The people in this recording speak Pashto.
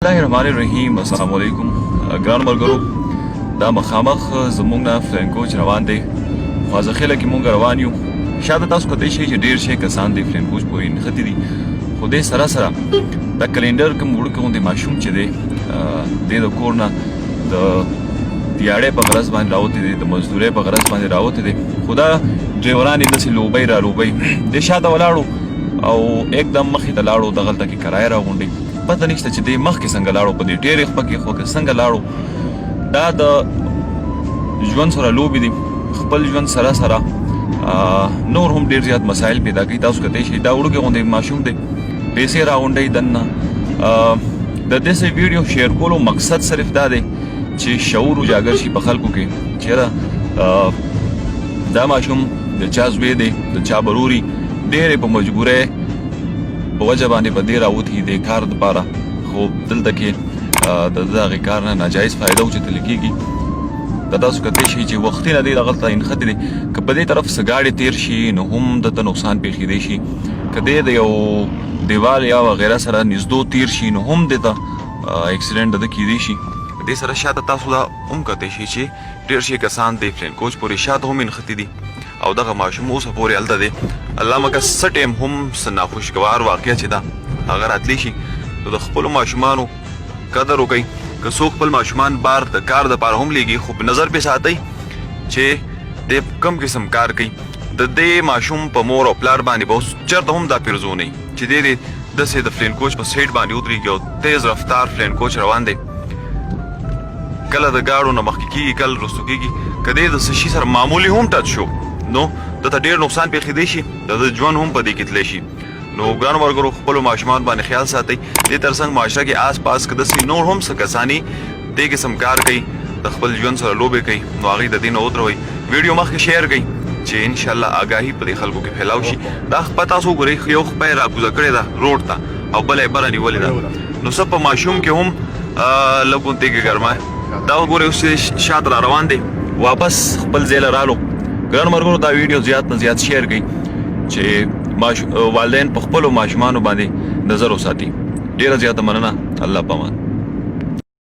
الله الرحمن الرحیم. السلام علیکم ګران ملګرو. دا مخامخ زمونږ نه فلین کوچ روان دی، خوازه خېله کې مونږ روان یو. شاته تاسو کتلی شئ چې ډېر شی کسان دی فلین کوچ پورې نښتي دي، خو دې سره سره دا کلینډر کوم وړوکی غوندې ماشوم چې دی، دی د کور نه د دیاړې په غرض باندې راوتی دی، د مزدورۍ په غرض باندې راوتی دی، خو دا ډریوران یې داسې لوبۍ را لوبۍ. دی شاته ولاړو او एकदम مخې ته لاړو، دغلته کې کرایه راغونډې. پته نشته چې دې مخکې څنګه لاړو، په دې ټیرې خپه کې خو که څنګه لاړو. دا د ژوند سره لوبې دي، خپل ژوند سره سره نور هم ډیر زیات مسایل پیدا کوي. تاسو کتلی شئ، دا وړوکی غوندې ماشوم دی، پیسې راغونډوي دننه. د داسې ویډیو شیر کولو مقصد صرف دا دی چې شعور اجاګر شي په خلکو کې چې یاره دا ماشوم د چا زوی دی، د چا بروري، ډېرې په مجبورۍ په وجه باندې په دې راوتی د کار دپاره، خو دلته کې د دغه کار نه ناجایز فایده اوچتل کېږي. دا تاسو کتلی شئ چې وختي نه دی دغلته نښتې دی. که په دې طرف څه ګاډی تیر شي نو هم دته نقصان پېښېدی شي، که دی د یو دیوال یا وغیره سره نږدو تیر شي نو هم دته اکسیډنټ د کېدی شي. دې سره شاته تاسو دا هم کتلی شئ چې ډېر شي کسان د فلین کوچ پورې شاته هم نښتي دي او دغه ماشوم اوسه پورې هلته دی. الله مکه څه ټایم هم څه ناخوشګوار واقعه چې ده هغه راتلی شي، نو د خپلو ماشومانو قدر وکړئ. که څوک خپل ماشومان بار د کار دپاره هم لیږي، خو په نظر پې ساتئ چې دی کوم قسم کار کوي. د دې ماشوم په مور او پلار باندې به اوس چېرته هم دا پیرزو نه چې دی دې داسې د فلین کوچ په سیټ باندې ودرېږي او تیز رفتار فلین کوچ روان دی، کله د ګاډو نه مخکې کېږي، کله وروسته کېږي. که دی د څه شي سره معمولي هم ټچ شو نو ده ته ډېر نقصان پېښېدی شي، د ده ژوند هم په دې کې تللی شي. نو ګرانو ملګرو، خپلو ماشومانو باندې خیال ساتئ. دې ترڅنګ معاشره کې آس پاس که داسې نور هم څه کسان دې قسم کار کوي، د خپل ژوند سره لوبې کوي، نو هغوی د دې نه ودروئ. ویډیو مخکې شیر کړئ چې انشاءالله آګاهي په دې خلکو کې پھیلاو شي. دا خپه تاسو وګورئ، یو خپه یې راکوزه کړې ده روډ ته او بله یې بره نیولې ده، نو څه په ماشوم کې هم لږ غوندې کې ګرمه. دا وګورئ، اوس چې شاته را روان دی، واپس خپل ځای له رالو. ګرانو ملګرو، دا ویډیو زیات نه زیات شیر کړئ چې والدین په خپلو ماشومانو باندې نظر وساتي. ډیره زیاته مننه، الله پامان.